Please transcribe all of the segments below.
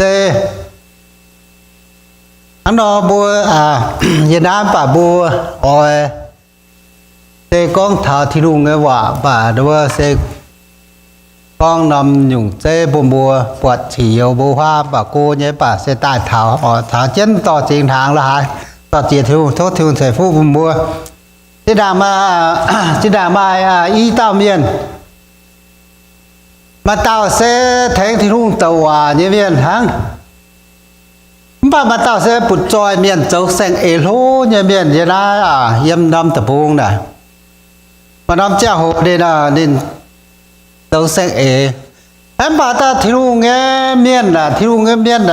se hnangv nor mbuo, yie naaiv mv baac mbuo oix se gorngv taux Tin-Hungh nyei waac, mv baac mbuo se gorngv norm nyungc zeiv bun mbuo buatc cingx youz mbuo huaav mv baac go nyei, mv baac se daaih taux oix taux jienv dorh zingx hnaangx la'haaix, dorh ziex Tin-Hungh, tov Tin-Hungh ceix fuqv bun mbuo. Zinh ndaangc maaih, zinh ndaangc maaih i dauh mienh, maaih dauh se tengx Tin-Hungh douc waac nyei mienh hnangv. Mv baac maaih dauh se butv-zoih mienh, zoux saeng-eix hlo nyei mienh yiem naaiv, yiem norm deic-bung naaic. Maaih norm ziangh hoc ninh, ninh zoux saeng-eix. Mv baac dauh Tin-Hungh nyei mienh, Tin-Hungh nyei mienh,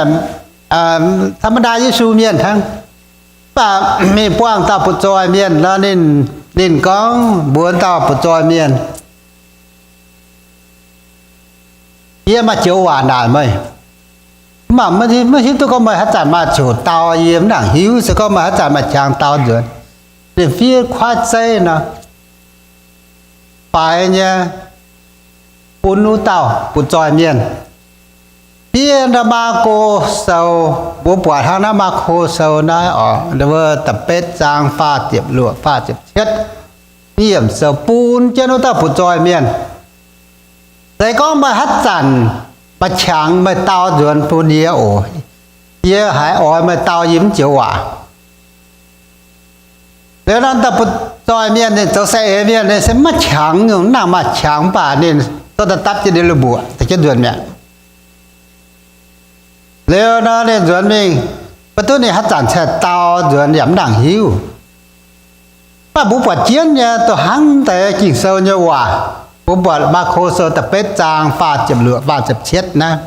ธรรมดา Yesu mienh hnangv. Mv baac mingh buangh dauh butv-zoih mienh nor, ninh, ninh gorngv mbuox dauh butv-zoih mienh, yie maaih joux waac naaic meih. Mv baac maiv hiuv duqv gorngv meih haaix zanc maaih ziouc dau yie mv nangc hiuv, se gorngv meih haaix zanc maaih qangx dau nzuonx. Ninh fiev kuaaiv zeiv nor, faix nyei bun wuov dauh butv-zoih mienh. Fiev naaiv Maako Sou, mbuo buatc hnangv naaiv Maako Sou naaiv oc, da'betv zaang faah ziepc luoqc, faah ziepc cietv yiemc sou bun jienv wuov dauh butv-zoih mienh. Se gorngv meih haaix zanc maaih qangx meih dau nzuonx bun yie oc. Yie haiz oix meih dau yie mv joux waac. Liuz nor dauh butv-zoih mienh ninh zoux saeng-eix mienh ninh se maiv qangx nyungc, mv nangc maaih qangx mv baac ninh zorqv daaih dapv jienv ninh lui-mbuoqc daaih jienv nzuonx mi'aqv. Liuz nor ninh nzuonx mingh, maiv duqv ninh haaix zanc cingx dau nzuonx yaac mv nangc hiuv. Mv baac mbuo buatc jienv nyei dongh hnangv deix Ging-Sou nyei waac, mbuo buatc Maako Sou da'betv zaang faah ziepc luoqc, faah ziepc cietv naaiv,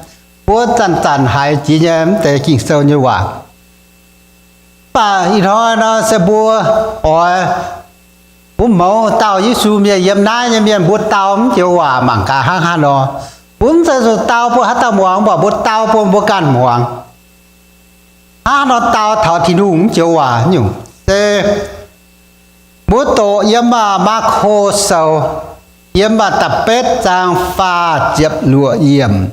mbuo zanc-zanc haiz jiex nyei mv deix Ging-Sou nyei waac. Mv baac ih hnoi nor se mbuo oix, mbuo mouz dauh Yesu mienh yiem naaiv nyei mienh mbuo dau mv joux waac mangc gaax hnangv haaix nor. Mbuo mv zeiz zuqc dau bun haaix dauh muangx, mv baac mbuo dau bun mbuo ganh muangx. Hnangv haaix nor dau taux Tin-Hungh mv joux waac nyungc se mbuo doqc yiem aac Maako Sou, yiem aac da'betv zaang faah ziepc luoqc yiemc.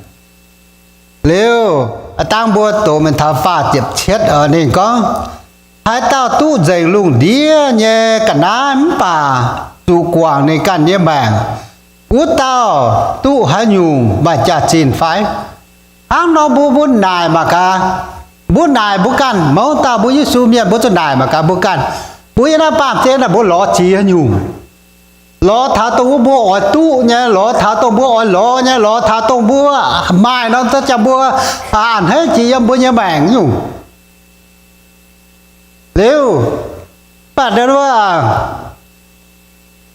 Liuz, dangh mbuo doqc mingh taux faah ziepc cietv oc, ninh gorngv, haaix dauh duqv nzengc lungh ndiev nyei ga'naaiv mv baac zuqc guangc ninh ganh nyei maengc, wuov dauh duqv haaix nyungc maaih jaax-zinh fai? Hnangv nor mbuo, mbuo naaic mangc gaax, mbuo naaic mbuo ganh, mouz dauh mbuo Yesu mienh mbuo zuqc naaic mangc gaax mbuo ganh. Mbuo yiem naaiv baamh gen naaic mbuo lorz ziex nyungc. Lorz taux dongh wuov mbuo oix duqv nyei, lorz taux dongh mbuo oix lorz nyei, lorz taux dongh mbuo maaih nor, jangx mbuo a'hneiv jiex yiem mbuo nyei maengc nyungc. Liuz, mv baac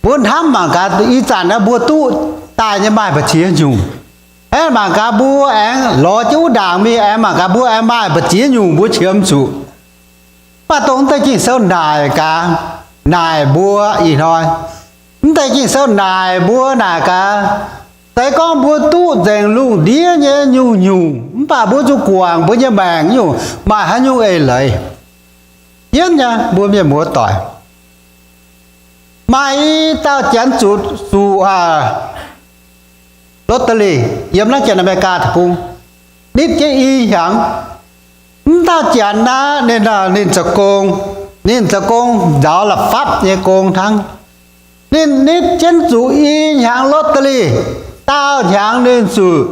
mbuo hnamv mangc gaax, ih zanc naaiv mbuo duqv daaih nyei maaih mbu'ziex nyungc. Aengx mangc gaax mbuo aengx lorz jienv wuov ndaangc mingh, aengx mangc gaax mbuo aengx maaih mbu'ziex nyungc mbuo qiemx zuqc. Mv baac dongh mv deix Ging-Sou naaic gaax, naaic mbuo ih hnoi, mv deix Ging-Sou naaic mbuo naaic gaax, se gorngv mbuo duqv nzengc lungh ndiev nyei nyungc-nyungc, mv baac mbuo zuqc guangc mbuo nyei maengc nyungc, maaih haaix nyungc eix leiz? Jienv nyei mbuo mienh muoz-doic, maaih i dauh janx zuqc, zuqc lottery yiem naaiv Janx-America Deic-Bung, nitv jienv i hnyangx. Mv dauh janx naaiv ninh, ninh zoux gong, ninh zoux gong nzaaux la'fapv nyei gong hnangv. Ninh nitv jienv zuqc i hnyangx lottery, daauh hnyangx ninh zuqc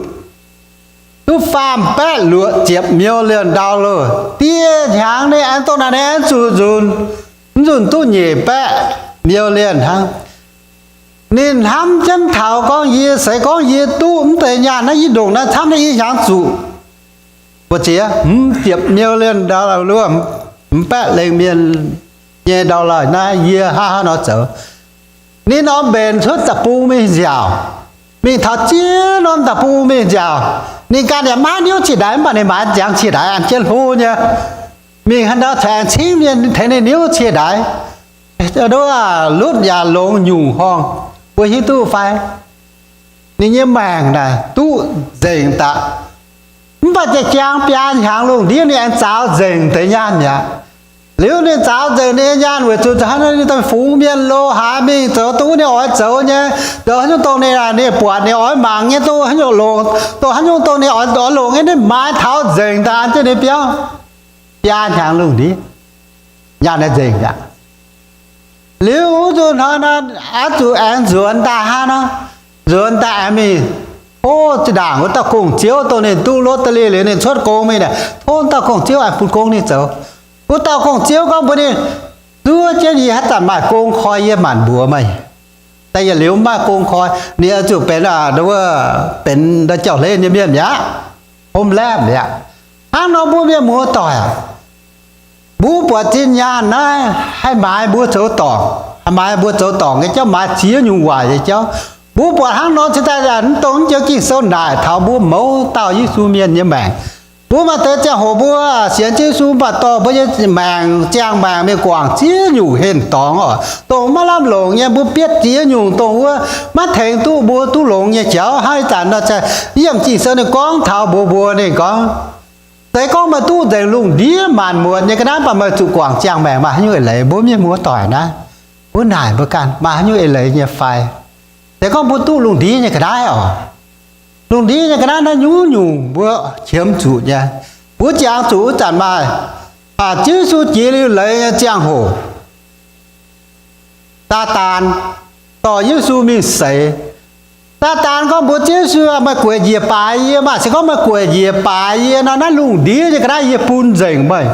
duqv faam baeqv luoqc ziepc million dollar. Dieh hnyangx ninh aengx dongh naaic ninh aengx zuqc nzunc, nzunc duqv nyic baeqv million hnangv. Ninh hnamv jienv taux gorngv, yie se gorngv yie duqv mv deix nyaanh naaiv, yie ndongc naaiv camv naaiv i hnyangx zuqc mbu'ziex, hmz ziepc million dollar, hmz baeqv lengh million nyei dollar naaiv, yie hnangv haaix nor zoux? Ninh oix mbenc cuotv deic-bung mingh nziaauc, mingh taux ziex norm deic-bung mingh nziaauc. Ninh ganh yaac maiv niuv ciex ndaix, mv baac ninh maaiz ziangx ciex ndaix an jienv hlo nyei. Mingh haaix ndau caux aengx cingv mienh tengx ninh niuv ciex ndaix. Lutv yaac longx nyungc horngh, mbuo hiuv duqv fai? Ninh nyei maengc naaic duqv nzengc daaih. Mv baac jaa-jaang biaa hnyangx lungh ndiev ninh aengx zaaux nzengc deix nyaanh mi'aqv. Liuz ninh zaaux nzengc ninh nyei nyaanh weic zuqc haaix nor ninh daaih fungx mienh loz-haaix mingh zoux dongh wuov ninh oix zoux nyei, zoux haaix nyungc dongh ninh, ninh buatc ninh oix mangc nyei, dongh haaix nyungc longx, dongh haaix nyungc dongh ninh oix, oix longc nyei, ninh maaiz taux nzengc daaih an jienv ninh biauv biaa hnyangx lungh ndiev. Nyaanh naaiv nzengc aqv. Liuz wuov nzunc hnoi nor, oix zuqc aengx nzuonx daaih hnangv nor, nzuonx daaih aengx mingh tov zinh ndaangc wuov dauh gong-ziouv, dongh ninh duqv lottery liuz ninh cuotv gong mingh naaic, tov dauh gong-ziouv aengx bun gong ninh zoux. Wuov dauh gong-ziouv gorngv mbuox ninh, zuov jienv yie haaix zanc maaih gong koi yie maanc mbuox meih. Daaih yietc liuz mv maaih gong koi, ninh oix zuqc benx, benx jauv-hleix nyei mienh mi'aqv, homeless mi'aqv. Hnangv nor mbuo mienh muoz-doic, mbuo buatc zinh nyaanh naaiv haih maaiz mbuo zoux dorngc, haih maaiz mbuo zoux dorngc nyei jauv, maaiz ziex nyungc waaic nyei jauv. Mbuo buatc hnangv nor cingx daaih mv dongh mv joux Ging-Sou naaic taux mbuo mouz dauh Yesu mienh nyei maengc. Mbuo maaih deix ziangh hoc mbuo sienx jienv Yesu mv baac dorh mbuo nyei maengc, ziangh maengc mingh guangc ziex nyungc henh dorngx oc, dongh maiv lamh longc nyei, mbuo bietv ziex nyungc dongh wuov maiv tengx duqv mbuo duqv longx nyei jauv. Hnangv ih zanc nor, yiem Ging-Sou ninh gorngv taux mbuo, mbuo ninh gorngv, se gorngv meih duqv nzengc lungh ndiev maanc muotc nyei ga'naaiv, mv baac meih zuqc guangc ziangh maengc maaih haaix nyungc eix leiz? Mbuo mienh muoz-doic naaiv, mbuo naaic mbuo ganh maaih haaix nyungc eix leiz nyei fai? Se gorngv mbuo duqv lungh ndiev nyei ga'naaiv oc, lungh ndiev nyei ga'naaiv naaiv nyungc-nyungc mbuo qiemx zuqc nyei. Mbuo jangx zuqc wuov zanc maaih, Ziouv Yesu jiex liuz leiz nyei ziangh hoc, Saadaan dorh Yesu mingh seix. Saadaan gorngv mbuox Ziouv Yesu, meih gueic njiec baaix yie maah! Se gorngv meih gueic njiec baaix yie nor, naaiv lungh ndiev nyei ga'naaiv yie bun nzengc meih.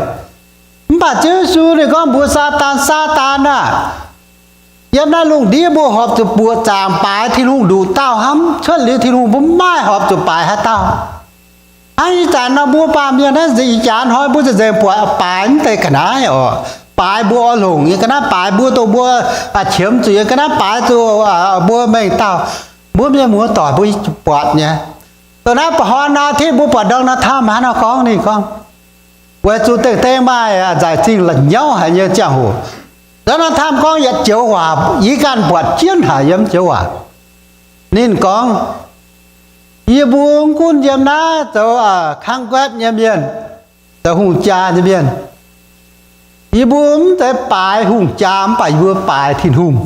Mv baac Ziouv Yesu ninh gorngv mbuox Saadaan, Saadaan aah! Yiem naaiv lungh ndiev mbuo horpc zuqc buoqc zaangc baaix Tin-Hungh nduqc dauh hnangv. Cuotv liuz Tin-Hungh mbuo mv maaih horpc zuqc baaix haaix dauh. Hnangv ih zanc nor mbuo baamh mienh naaiv nzengc, ih jaax hnoi mbuo nzengc nzengc buatc baaix mv deix ga'naaiv oc. Baaix mbuo oix longc nyei ga'naaiv, baaix mbuo dongh mbuo qiemx zuqc nyei ga'naaiv, baaix zuqc mbuo mengh dauh, mbuo mienh muoz-doic mbuo buatc nyei. Dongh naaiv ba'horn nor, tengx mbuo buatc Donald Trump hnangv nor gorngv, ninh gorngv, weic zuqc dengh dengh maaih nzaic zingh la'nyauv haic nyei ziangh hoc, Donald Trump gorngv yietc joux waac yie ganh buatc jienv haic yiem joux waac. Ninh gorngv, yie mbuo mv gunv yiem naaiv zoux Congress nyei mienh, zoux hungh jaa nyei mienh, yie mbuo mv zeiz baaix hungh jaa, mv baac yie mbuo baaix Tin-Hungh.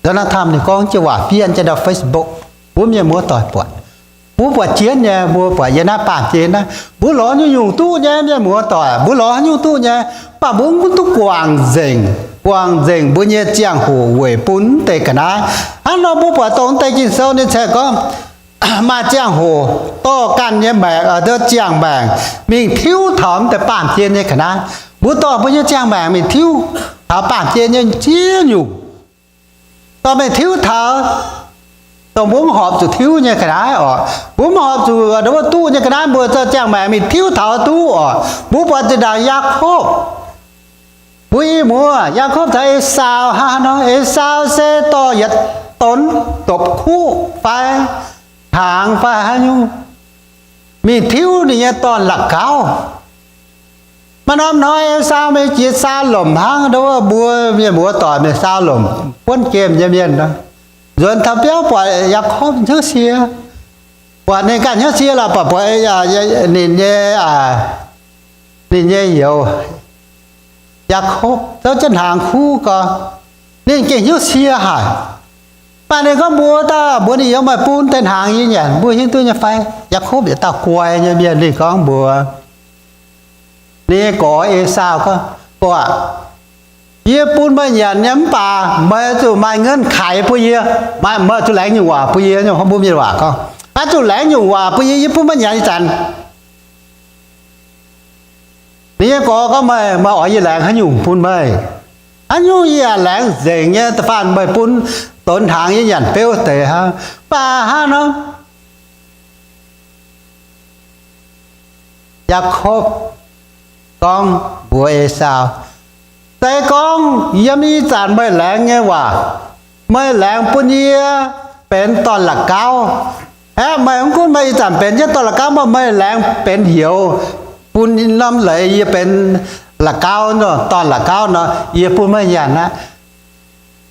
Donald Trump ninh gorngv jienv waac fiev jienv ndau Facebook, mbuo mienh muoz-doic buatc. Mbuo buatc jienv nyei, mbuo buatc yiem naaiv baamh gen naaiv, mbuo lorz nyungc-nyungc duqv nyei, mienh muoz-doic, mbuo lorz nyungc duqv nyei, mv baac mbuo mv gunv duqv guangc nzengc, guangc nzengc mbuo nyei ziangh hoc weic bun mv deix ga'naaiv. Hnangv nor mbuo buatc dongh mv deix Ging-Sou ninh cingx gorngv, maaih ziangh hoc dorh ganh nyei maengc, ziangh maengc mingh tiuv taux mv deix baamh gen nyei ga'naaiv. Mbuo dorh mbuo nyei ziangh maengc mingh tiuv taux baamh gen nyei ziex nyungc, dorh mingh tiuv taux dongh mbuo mv horpc zuqc tiuv nyei ga'naaiv oc. Mbuo mv horpc zuqc wuov duqv nyei ga'naaiv, mbuo dorh ziangh maengc mingh tiuv taux duqv oc. Mbuo buatc zinh ndaangc Yaakopv, mbuo i muoz Yaakopv caux Esaau hnangv nor. Esaau se dorh yietc donx dopc kuv fai hnaangx fai haaix nyungc mingh tiuv ninh nyei dorn-la'gauv. Maaih norm hnoi Esaau mingh jiex saa lomc hnangv, wuov mbuo mienh muoz-doic mingh saa lomc buonv gemh nyei mienh nor, nzuonx taux biauv buatc Yaakopv hnyouv sie, buatc ninh ganh hnyouv sie lorqc, buatc, buatc ninh nyei, ninh nyei youz, Yaakopv zouv jienv hnaangx kuv gorx, ninh gengh hnyouv sie haic. Mv baac ninh gorngv mbuox dauh, mbuox ninh youz, meih bun deix hnaangx yie nyanc, mbuo hiuv duqv nyei fai? Yaakopv yietc dauh guai nyei mienh, ninh gorngv mbuox ninh nyei gorx Esaau gorngv, gorx aah, yie bun meih nyanc nyei mv baac meih zuqc maaih เงื่อนไข bun yie, meih zuqc laengz nyungc waac bun yie. Mbuo mienh waac gorngv, meih zuqc laengz nyungc waac bun yie, yie bun meih nyanc ih zanc. Ninh nyei gorx gorngv, meih, meih oix yie laengz haaix nyungc bun meih? Haaix nyungc yie yaac laengz nzengc nyei. Da'faanh meih bun donx hnaangx yie nyanc beuv deix hnangv. Mv baac hnangv nor, Yaakopv gorngv mbuox Esaau, se gorngv yiem ih zanc meih laengz nyei waac, meih laengz bun yie benx dorn-la'gauv, aeqv, meih mv gunv meih ih zanc benx jienv dorn-la'gauv, mv baac meih laengz benx youz, bun norm leiz yie benx la'gauv, dorn-la'gauv nor, yie bun meih nyanc aqv.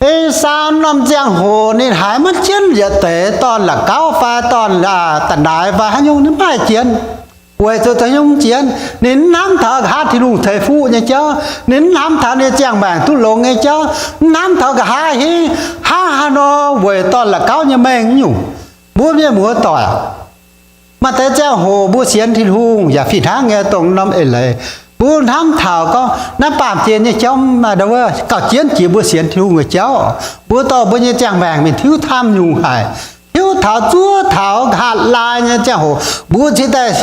Esaau norm ziangh hoc ninh haiz maiv jienv yietc deix dorn-la'gauv fai dorn-da'naaic fai haaix nyungc, ninh maiv jienv. Weic zuqc da'nyungc jienv ninh mv hnamv taux nqa'haav Tin-Hungh ceix fuqv nyei jauv, ninh mv hnamv taux ninh nyei ziangh maengc duqv longx nyei jauv, mv hnamv taux nqa'haav hingv hnangv haaix nor weic dorn la'gauv nyei mengh nyungc. Mbuo mienh muoz-doic, maaih deix ziangh hoc mbuo sienx Tin-Hungh yaac fih hnangv nyei dongh norm eix leiz. Mbuo hnamv taux gorngv naaiv baamh gen nyei jauv gauh jienv jiex mbuo sienx Tin-Hungh nyei jauv. Mbuo dorh mbuo nyei ziangh maengc mingh tiuv camv nyungc haic, tiuv taux zuov taux nqa'haav laai nyei ziangh hoc, mbuo cingx daaih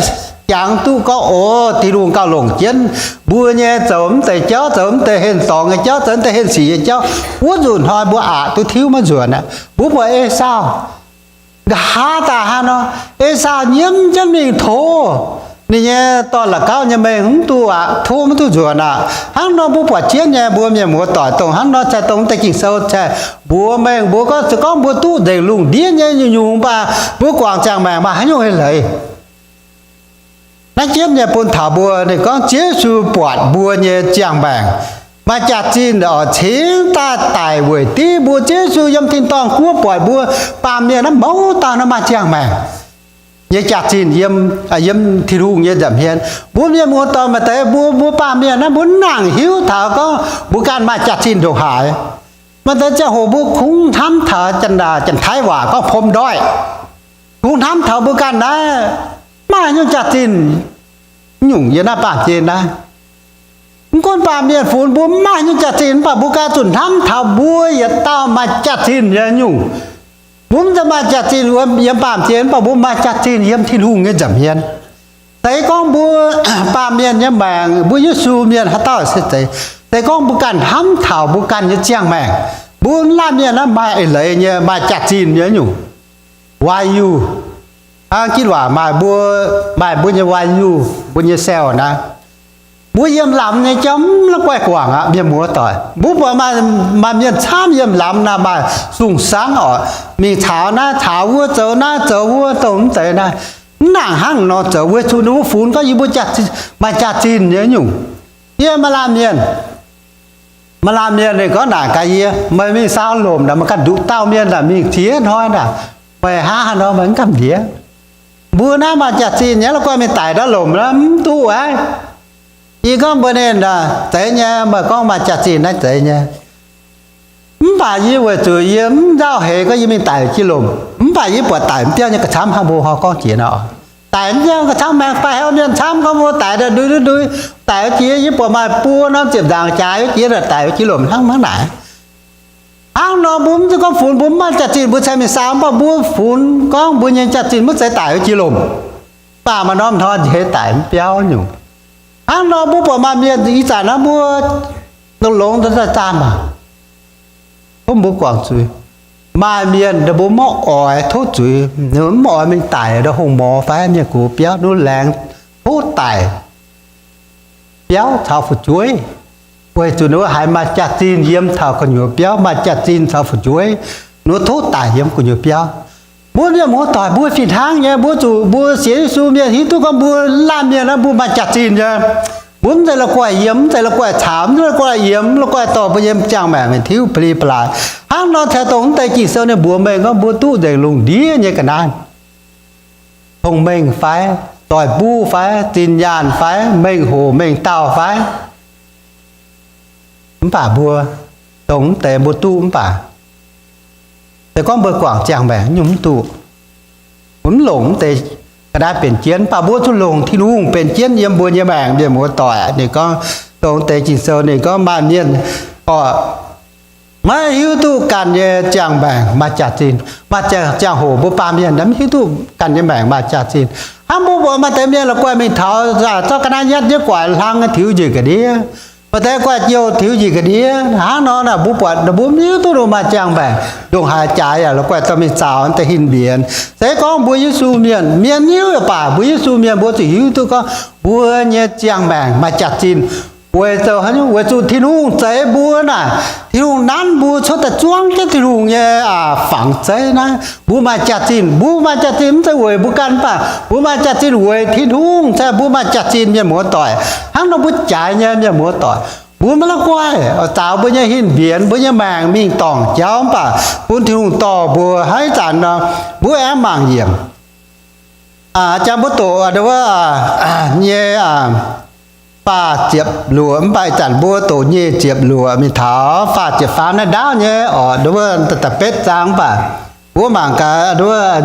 jangx duqv gorngv, o, Tin-Hungh gauh longc jienv mbuo nyei zoux mv deix jauv, zoux mv deix henh dorngx nyei jauv, zoux mv deix henh sic nyei jauv. Wuov nzunc hnoi mbuo aqc duqv tiuv maiv nzuonx aqv. Mbuo buatc Esaau, nqa'haav daaih hnangv nor, Esaau nyiemv jienv mingh tov ninh nyei dorn la'gauv nyei mengh mv duqv aqv, tov mv duqv nzuonx aqv. Hnangv nor mbuo buatc jienv nyei, mbuo mienh muoz-doic, dongh hnangv nor cingx dongh deix Ging-Sou cingx mbuox mengh mbuo gorngv, se gorngv mbuo duqv nzengc lungh ndiev nyei nyungc-nyungc mv baac mbuo guangc ziangh maengc mv baac haaix nyungc eix leiz? Naaiv jienv nyei bun taux mbuo, ninh gorngv Ziouv Yesu buatc mbuo nyei ziangh maengc maaih jaax-zinh oc, cingx daaih daic weic div mbuo. Ziouv Yesu yiem tin-dorngh guoqv buatc mbuo baamh mienh naaiv mouz dauh naaiv maaih ziangh maengc nyei jaax-zinh yiem, yiem Tin-Hungh nyei nza'hmien. Mbuo mienh muoz-doic, maaih deix mbuo, mbuo baamh mienh naaiv mbuo nangc hiuv taux gorngv mbuo ganh maaih jaax-zinh ndongc haaix. Maaih deix ziangh hoc mbuo kungx hnamv taux janx-, Janx-Taiv waac gorngv โปมด้อย, kungx hnamv taux mbuo ganh naaiv maaih nyungc jaax-zinh nyungc yiem naaiv baamh gen naaiv. Mv gunv baamh mienh funx mbuo maaih nyungc jaax-zinh mv baac mbuo ganh zuqc hnamv taux mbuo yietc dauh maaih jaax-zinh nyei nyungc. Mbuo mv zeiz maaih jaax-zinh yiem baamh gen mv baac mbuo maaih jaax-zinh yiem Tin-Hungh nyei nza'hmien. Se gorngv mbuo baamh mienh nyei maengc, mbuo Yesu mienh haaix dauh se zeiz, se gorngv mbuo ganh hnamv taux mbuo ganh nyei ziangh maengc, mbuo laanh mienh naaiv maaih eix leiz nyei, maaih jaax-zinh nyei nyungc. Why you? Hnangv ginv waac maaih mbuo, maaih mbuo nyei why you, mbuo nyei cell naaiv. Mbuo yiem lamz nyei jauv mv la'guaih guangc aqv, mienh muoz-doic. Mbuo buatc maaih, maaih mienh camv yiem lamz naaic maaih sung-sangv oc, mingh caux naaiv caux wuov, zoux naaiv zoux wuov, dongh mv deix naaiv. Mv nangc hnangv nor zoux weic zuqc ninh mbuo funx gorngv yie mbuo maaih jaax-zinh nyei nyungc. Yie maaih laanh mienh, maaih laanh mienh ninh gorngv naaic gaax yie, meih mingh saau lomc naaic, meih ganh nduqc dauh mienh naaic mingh ziex hnoi naaic, meih hnangv haaix nor meih mv gamh nziex? Mbuo naaiv maaih jaax-zinh nyei, la'guaih mingh daic ndau lomc naaiv mv duqv aqv. Yie gorngv mbuox ninh, zeiz nyei, meih gorngv maaih jaax-zinh naaiv zeiz nyei. Mv baac yie weic zuqc yie mv nzauh heix gorngv yie mingh daic jiex lomc, mv baac yie buatc daic mv biauv nyei ga'camv hnangv mbuo hor gorngv jiex nor. Daic mv biauv ga'camv maengx fai heuc mienh camv gorngv mbuo daic ndui ndui ndui, daic jiex yie buatc maaih buo norm ziepc nzaangc jaax jiex daic jiex lomc hnangv hnangv naaic. Hnangv nor mbuo mv zeiz gorngv funx mbuo mv maaih jaax-zinh mbuo cingx mingh saau, mv baac mbuo funx gorngv mbuo nyei jaax-zinh mv zeiz daic jiex lomc, mv baac maaih norm hnoi nziex daic mv biauv nyungc. Hnangv nor mbuo buatc maaih mienh ih zanc naaiv mbuo longx-longx daaih zaah mangc, tov mbuo guangc zuiz. Maaih mienh mbuo mv oix tov zuiz, mv oix mingh daic ndau hungh mor fai mienh gox biauv, ninh laengz tov daic biauv caux fu'jueiv, weic zuqc ninh haiz maaih jaax-zinh yiem taux gu'nyuoz biauv, maaih jaax-zinh caux fu'jueiv, ninh tov daic yiem gu'nyuoz biauv. Mbuo mienh muoz-doic, mbuo fih hnangv nyei, mbuo zuqc mbuo sienx Yesu mienh hiuv duqv gorngv mbuo laanh mienh naaiv mbuo maaih jaax-zinh nyei. Mbuo mv zeiz la'guaih yiem, mv zeiz la'guaih caux, mv zeiz la'guaih yiemx, mv la'guaih dorh mbuo nyei ziangh maengc mingh tiuv pli ba'laaix. Hnangv nor taux dongh mv deix Ging-Sou ninh mbuox mengh gorngv mbuo duqv nzengc lungh ndiev nyei ga'naaiv, cong-mengh fai, zoih mbuv fai, zinh nyaanh fai, mengh hoc mengh dauh fai, mv baac mbuo dongh mv deix mbuo duqv mv baac se gorngv mbuo guangc ziangh maengc nyungc mv duqv. Mbuo mv longc mv deix ga'naaiv benx jienv, mv baac mbuo zuqc longc Tin-Hungh benx jienv yiem mbuo nyei maengc, mienh muoz-doic. Ninh gorngv dongh mv deix Ging-Sou ninh gorngv maaih mienh oc, maiv hiuv duqv ganh nyei ziangh maengc maaih jaax-zinh, maaih ziangh, ziangh hoc mbuo baamh mienh mv hiuv duqv ganh nyei maengc maaih jaax-zinh. Hnangv mbuo buatc maaih deix mienh la'guaih mingh taux zorqv ga'naaiv nyatv jienv guaix hlang tiux njiec ga'ndiev, maaih deix guaix jouh tiux njiec ga'ndiev. Hnangv nor naaic mbuo buatc mbuo mv hiuv duqv ninh maaih ziangh maengc ndongc haaix jaax yaac la'guaih dorh mingh zaux deix hin mbienx. Se gorngv mbuo Yesu mienh, mienh hiuv yaac baac mbuo Yesu mienh mbuo zuqc hiuv duqv gorngv mbuo nyei ziangh maengc maaih jaax-zinh. Weic zuqc haaix nyungc? Weic zuqc Tin-Hungh zeix mbuo naaic, Tin-Hungh nanv mbuo cuotv daaih zuangv jienv Tin-Hungh nyei fangx zeiv naaiv. Mbuo maaih jaax-zinh, mbuo maaih jaax-zinh mv zeiz weic mbuo ganh mv baac mbuo maaih jaax-zinh weic Tin-Hungh cingx mbuo maaih jaax-zinh, mienh muoz-doic. Hnangv nor mbuo jaaix nyei, mienh muoz-doic. Mbuo maiv la'guaih zaux mbuo nyei hin mbienx, mbuo nyei maengc mingh dorngc jauv mv baac bun Tin-Hungh dorh mbuo. Hnangv ih zanc nor, mbuo aengx mangc yiemc Jang mbuo doqc wuov nyei faah ziepc luoqc mv baac ih zanc mbuo doqc nyic ziepc luoqc mingh taux faah ziepc faam naaiv ndaauv nyei oc, wuov da'betv zaang mv baac mbuo mangc gaax wuov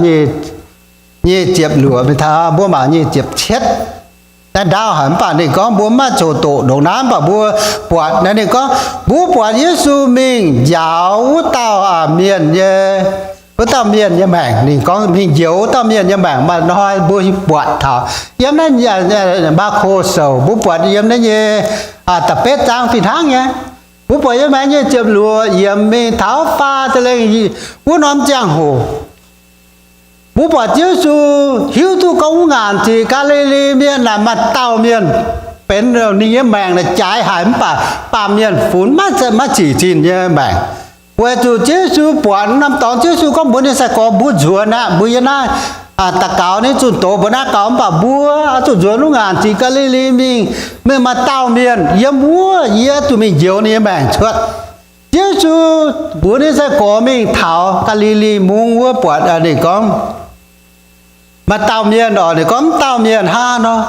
nyic ziepc luoqc mingh taux mbuo mangc nyic ziepc cietv naaiv ndaauv haic. Mv baac ninh gorngv mbuo maiv zuqc doqc ndongc naaiv, mv baac mbuo buatc naaiv ninh gorngv mbuo buatc Yesu mingh njaaux wuov dauh mienh nyei, wuov dauh mienh nyei maengc. Ninh gorngv mingh njoux wuov dauh mienh nyei maengc, maaih hnoi mbuo buatc taux yiem naaiv Maako Sou, mbuo buatc yiem naaiv nyei da'betv zaang fih hnangv nyei. Mbuo buatc yiem naaiv nyic ziepc luoqc yiemc mingh taux faah ziepc lengh wuov norm ziangh hoc, mbuo buatc Yesu hiuv duqv gorngv wuov ngaanc ziqc Gaa^li^li Mienh naaic maaih dauh mienh benx ninh nyei maengc naaic jaaix haic mv baac baamh mienh funx maiv, maiv zic zinh nyei maengc. Weic zuqc Yesu buatc norm dorngx, Yesu gorngv mbuox ninh sai-gorx, mbuo nzuonx aqv, mbuo yiem naaiv daux gaux nyei zunh doz mbuo naaiv gaux, mv baac mbuo oix zuqc nzuonx wuov ngaanc ziqc Gaa^li^li mingh, mingh maaih dauh mienh yiem wuov, yie zuqc mingh njoux ninh nyei maengc cuotv. Yesu mbuox ninh sai-gorx mingh taux Gaa^li^li Mungv wuov buatc ninh gorngv maaih dauh mienh oc, ninh gorngv mv dauh mienh hnangv nor,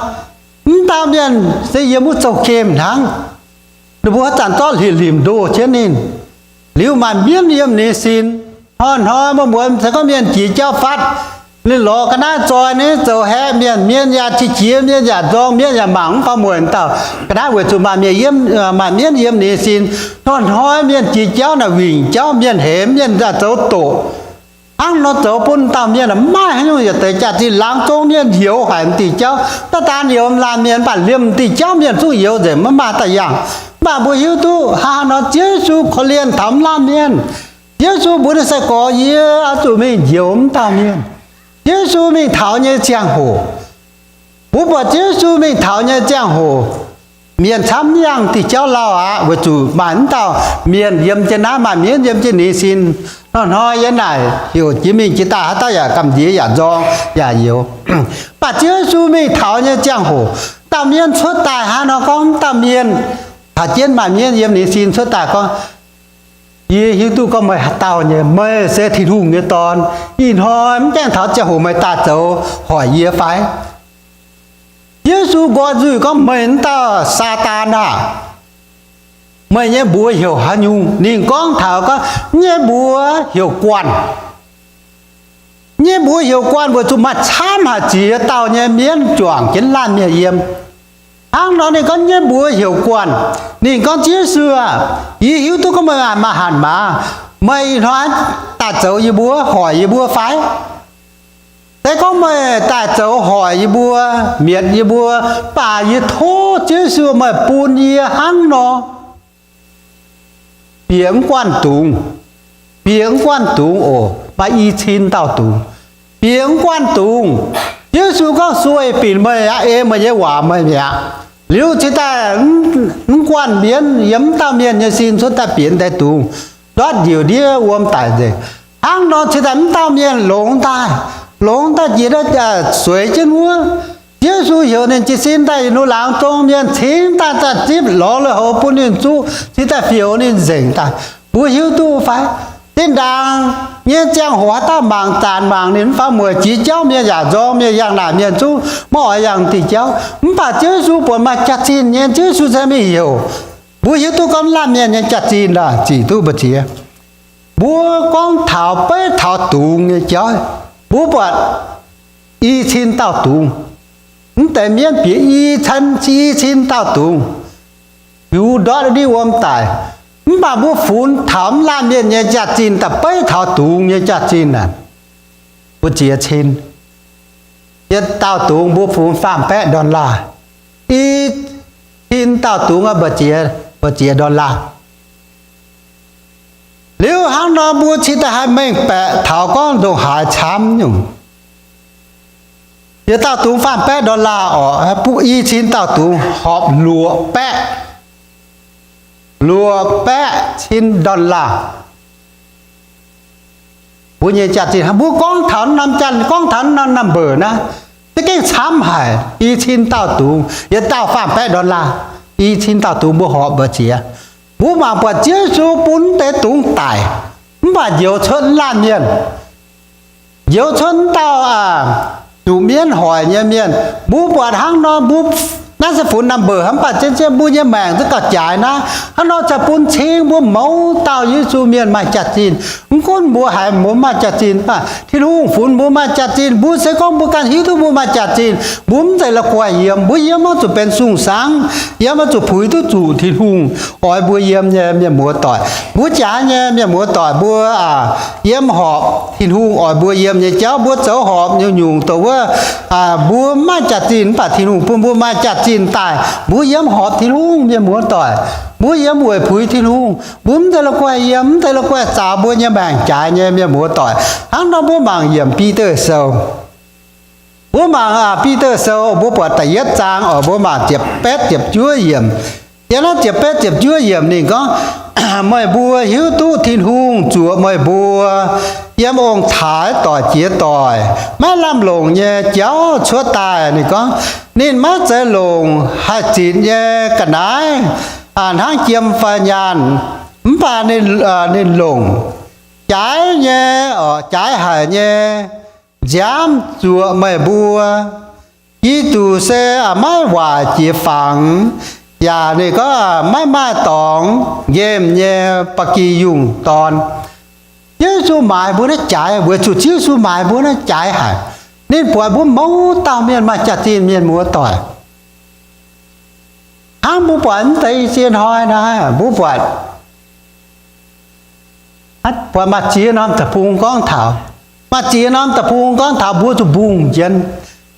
mv dauh mienh se yiem wuov zouv-gemh hnangv. Ninh mbuo haaix zanc zorqv limc-limc ndoh jienv ninh. Liuz maaih mienv yiem ninh sin. Hnoi-hnoi maaih muonz se gorngv mienh jiex jauv fatv, ninh lorz ga'naaiv zoi ninh zoux haeqv mienh, mienh yaac qiex jiez, mienh yaac nzorng, mienh yaac mangc mv faaux mueic dauh ga'naaiv weic zuqc maaih mienh yiem, maaih mienv yiem ninh sin. Hnoi-hnoi mienh jiex jauv naaic wingc jauv, mienh hemx, mienh yaac zoux doqc. Hnangv nor zoux bun dauh mienh maiv maaih haaix nyungc yietc deix jaax-zinh. Laangz zong mienh youx haic m'diuh jauv, daaih daan youx laanh mienh, mv baac liemh m'diuh jauv mienh zungv youx nzengc, maiv maaih da'yaangh. Mv baac mbuo hiuv duqv hnangv haaix nor Yesu korv-lienh taux mv laanh mienh. Yesu mbuox ninh sai-gorx, yie oix zuqc mingh njoux mv dauh mienh. Yesu mingh taux nyei ziangh hoc, mbuo buatc Yesu mingh taux nyei ziangh hoc, mienh camv mv yangh diuh jauv lauh aqv, weic zuqc maaih mv dauh mienh yiem jienv naaiv, maaih mienv yiem jienv ninh sin. Hnoi-hnoi yiem naaic heuc jiex mingh jiex daaih, haaix dauh yaac gamh nziex yaac nzorng yaac youx. Mv baac Yesu mingh taux nyei ziangh hoc, dauh mienh cuotv daaih hnangv nor gorngv, dauh mienh taux jienv maaih mienv yiem ninh sin cuotv daaih gorngv, yie hiuv duqv gorngv meih haaix dauh nyei. Meih se Tin-Hungh nyei Dorn. Ih hnoi mv gaengh taux ziangh hoc meih daaih zoux hoic yie fai? Yesu nqoi nzuih gorngv, meih mv dauh Saadaan aah! Meih nyei mbuox heuc haaix nyungc? Ninh gorngv taux gorngv, nyei mbuox heuc Guanh. Nyei mbuox heuc Guanh weic zuqc maaih camv haic ziex dauh nyei mienv juangc jienv laanh mienh yiem. Hnangv nor ninh gorngv nyei mbuox heuc Guanh. Ninh gorngv, Ziouv Yesu aah! Yie hiuv duqv gorngv meih maaih hanc maaz. Meih ih hnoi daaih zoux yie mbuo, hoic yie mbuo fai? Se gorngv meih daaih zoux hoic yie mbuo, mietc yie mbuo, mv baac yie tov Ziouv Yesu meih bun yie hnangv nor bieqc mv guanh dungz, bieqc mv guanh dungz oc. Maaih i cin dauh dungz, bieqc mv guanh dungz. Ziouv Yesu gorngv, sueih binc meih aqv, ei meih nyei waac meih mi'aqv. Liuz cingx daaih mv guanh mienv yiem mv dauh mienh nyei sin cuotv daaih bieqc deix dungz, ndortv njiec ndiev wuom daic nzengc. Hnangv nor cingx daaih mv dauh mienh longx daaih, longx daaih jiex sueix jienv wuov. Ziouv Yesu heuc ninh jiez sin daaih yietc nui laangz zong mienh cingx daaih, daaih zipv lorz lui-houx bun ninh zuqv, cingx daaih fioux ninh nzengc daaih. Mbuo hiuv duqv fai? Zinh ndaangc nyei ziangh hoc haaix dauh mangc zanc mangc ninh mv faaux mueic, jiex jauv mienh yaac nzorng, mienh yangh naaic mienh zungv maiv oix yangh diuh jauv. Mv baac Ziouv Yesu buatc maaih jaax-zinh nyei, Ziouv Yesu se mingh heuc. Mbuo hiuv duqv gorngv laanh mienh nyei jaax-zinh aah, zic duqv mbu'ziex. Mbuo gorngv taux beiv taux dungz nyei jauv, mbuo buatc i cin dauh dungz. Mv deix mienv bieqc i cin, i cin dauh dungz, hiuv ndortv ndiev wuom daic. Mv baac mbuo funx taux mv laanh mienh nyei jaax-zinh daaih beiv taux dungz nyei jaax-zinh aah, mbu'ziex cin. Yietc dauh dungz mbuo funx faam-baeqv dollar. I cin dauh dungz mbu'ziex, mbu'ziex dollar. Liuz hnangv nor mbuo cingx daaih haih mengh baeqc taux gorngv ndongc haaix camv nyungc. Yietc dauh dungz faam-baeqv dollar oc, i cin dauh dungz horpc luoqc baeqv, luoqc baeqv cin dollar. Mbuo nyei jaax-zinh, mbuo gorngv taux norm jaax, gorngv taux norm number naaiv, za'gengh camv haic. I cin dauh dungz, yietc dauh faam-baeqv dollar, i cin dauh dungz mbuo horpc mbu'ziex. Mbuo mangc buatc Ziouv Yesu bun deix dungz daic, mv baac njoux cuotv mv laanh mienh, njoux cuotv mv dauh zuqc mienv hoic nyei mienh. Mbuo buatc hnangv nor, mbuo naaiv se funx number hnangv, mv baac zien-zien mbuo nyei maengc zungv gauh jaaix naaiv. Hnangv nor ziouc bun cing mbuo mouz dauh Yesu mienh maaih jaax-zinh. Mv gunv mbuo haiz mbuo maaih jaax-zinh, mv baac Tin-Hungh funx mbuo maaih jaax-zinh. Mbuo se gorngv mbuo ganh hiuv duqv mbuo maaih jaax-zinh, mbuo mv zeiz la'guaih yiem. Mbuo yiem oix zuqc benx sung-sangv, yiem oix zuqc puix duqv zuqc Tin-Hungh oix mbuo yiem nyei, mienh muoz-doic. Mbuo jaaix nyei, mienh muoz-doic, mbuo yiem horpc Tin-Hungh oix mbuo yiem nyei jauv. Mbuo zoux horpc nyungc-nyungc dongh wuov, mbuo mv maaih jaax-zinh, mv baac Tin-Hungh bun mbuo maaih jaax-zinh daaih, mbuo yiem horpc Tin-Hungh, mienh muoz-doic. Mbuo yiem weic puix Tin-Hungh. Mbuo mv zeiz la'guaih yiem, mv zeiz la'guaih zaaux mbuo nyei maengc jaaix nyei, mienh muoz-doic. Hnangv nor mbuo mangc yiemc Bide Sou. Mbuo mangc Bide Sou, mbuo buatc da'yietv zaang oc, mbuo mangc ziepc betv ziepc juov yiemc. Yiem naaiv ziepc betv ziepc juov yiemc ninh gorngv, meih mbuo hiuv duqv Tin-Hungh zuoqc meih mbuo yiem ong-taaix doic jiex doic, maiv lamh longc nyei jauv cuotv daaih. Ninh gorngv, ninh maiv zeiz longc haih zitc nyei ga'naaiv hnangv jiem fai nyaanh, mv baac ninh, ninh longc jaaix nyei, jaaix haic nyei nziaamv zuoqc meih mbuo. Giduc se maiv waaic jiex fangx, yaac ninh gorngv maiv maaih dorngx nqemh nyei ba'gi yungh dorn. Ziouv Yesu maaiz mbuo naaiv jaaix, weic zuqc Ziouv Yesu maaiz mbuo naaiv jaaix haic. Ninh buatc mbuo mouz dauh mienh maaih jaax-zinh, mienh muoz-doic. Hnangv mbuo buatc mv deix i ziex hnoi naaiv, mbuo buatc, buatc maaih ziex norm deic-bung gorngv taux, maaih ziex norm deic-bung gorngv taux mbuo zuqc mbungh jienv,